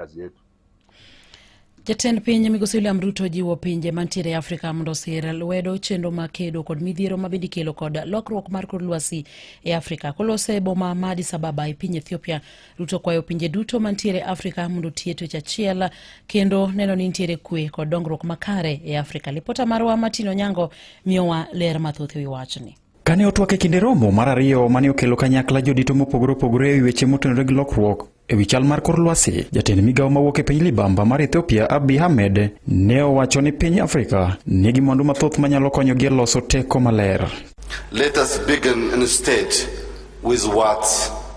Kazi yetu. Jatend piny Migosi William Ruto jiwo pinje mantiere e Afrika mondo osir lwedo chenro mag kedo kod midhiero ma bende ikelo kod lokruok mar kor lwasi e Afrika. Kolose e boma ma Addis Ababa e piny Ethiopia, Ruto kwayo pinje duto mantiere e Afrika mondo otie twech achiel kendo neno ni nitiere kwe kod dongruok makare e Afrika. Lipota marwa Martin Onyango miyowa ler mathoth e wi wachni. Kane otwak e kinde romo mar ariyo mane okelo kanyakla jodito mopogore opogore e weche motenore gi lokruok e wi chal mar kor lwasi, jatend migawo mawuok e piny libamba mar Ethiopia Abiy Ahmed ne owacho ni piny Afrika nigi mwandu mathoth manyalo konyogi e loso teko maler. Let us begin instead with what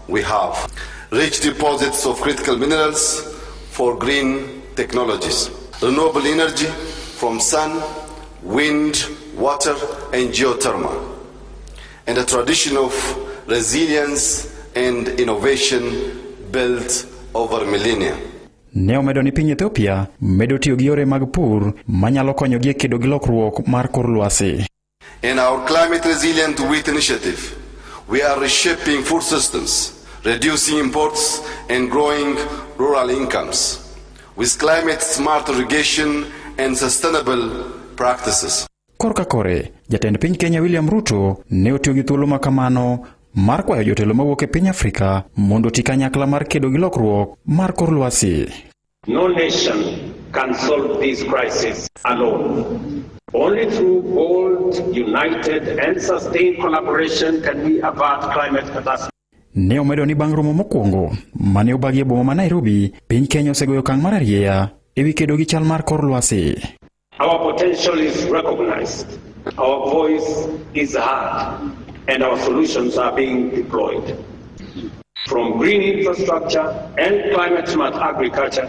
we have. Rich deposits of critical minerals for green technologies, renewable energy from sun, wind, water, and geothermal, and a tradition of resilience and innovation built over millennia. Ne omedo ni piny Ethiopia medo tiyo gi yore mag pur manyalo konyogi e kedo gi lokruok mar kor lwasi. In our climate resilient wheat initiative, we are reshaping food systems, reducing imports, and growing rural incomes with climate smart irrigation and sustainable practices. Korka kore, jatend piny Kenya William Ruto ne otiyo gi thuolo ma kamano mar kwayo jotelo mawuok e piny Afrika mondo oti kanyakla mar kedo gi lokruok mar kor lwasi. No nation can solve this crisis alone. Only through bold, united, and sustained collaboration can we avert climate catastrophe. Ne omedo ni bang' romo mokwongo mane obagi e boma ma Nairobi, piny Kenya osegoyo okang' mar arieya e wi kedo gi chal mar kor lwasi. Our potential is recognized, our voice is heard, and our solutions are being deployed. From green infrastructure and climate smart agriculture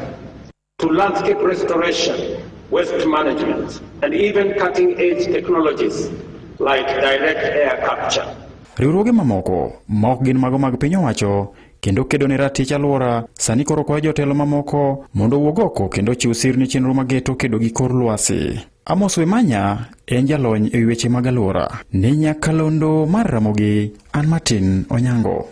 to landscape restoration, waste management, and even cutting edge technologies like direct air capture. Riwruoge mamoko ma ok gin mago mag piny owacho kendo kedo ne ratich alwora sani koro kwayo jotelo mamoko mondo owuog oko kendo ochiw sir ne chenro mageto kedo gi kor lwasi. Amos Wemanya en jalony e wi weche mag alwora. Ne nyakalondo mar Ramogi, an Martin Onyango.